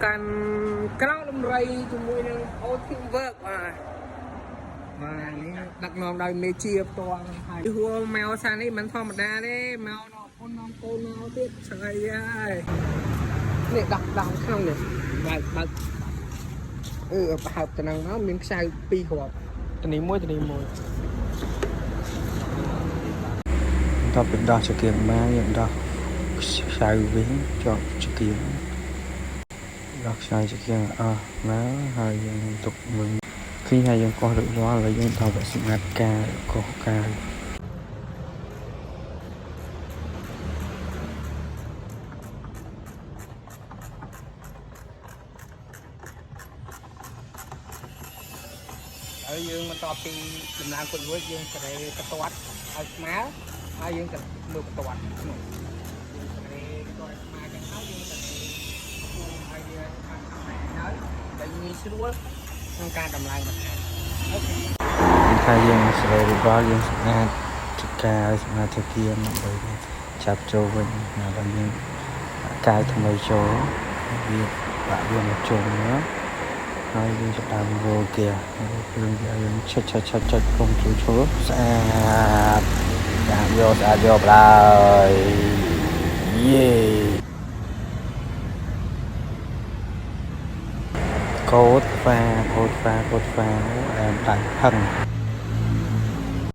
កាន់ក្រៅដំរីជាមួយនឹង O Team Work បាទបាទនេះដឹកនាំដោយមេជាផ្ទាល់ហើយហួរមកសានេះមិនធម្មតាទេមកដល់ពុននាំកូនមកទៀតឆ្អីហើយនេះដោះដោះក្នុងនេះបើកបើកអឺបើកតំណឹងមកមានខ្សៅពីរគ្រាប់តនេះមួយតនេះមួយ បន្ទាប់ពីដោះចង្គៀងបានយើងដោះខ្សៅវិញជាប់ចង្គៀងដោះខ្សៅចង្គៀងអស់មកហើយយើងទុកមួយឃើញហើយយើងកោះរួចរាល់ឥឡូវយើងដល់វគ្គសម្រាប់ការកោះកាវ ហើយយើងបន្ទាប់ពីដំណើរគុជរួចយើងសេរីបន្ទាត់ឲ្យស្មើហើយយើងទៅមើលបន្ទាត់នោះយើងសេរីបន្ទាត់ឲ្យស្មើចឹងហើយយើងសេរីគូឲ្យវាបានខាងណាហើយតែងាយស្រួលក្នុងការដំឡើងបន្ថែម OK ថាយើងសេរីរួចរាល់យើងសម្អាតចកាសម្អាតចង្គៀងដើម្បីចាប់ចូលវិញឥឡូវយើងដាក់កាវថ្មីចូលវាបាក់វាមកជុំមកហើយយើងចាប់ដើមរោលហ្គាយើងយើងឆិតឆិតឆិតឆិតកុំជួយឈរស្អាតស្អាតយកស្អាតយកឡើយយេកូតហ្វាកូតហ្វាកូតហ្វាអែមដៃហឹង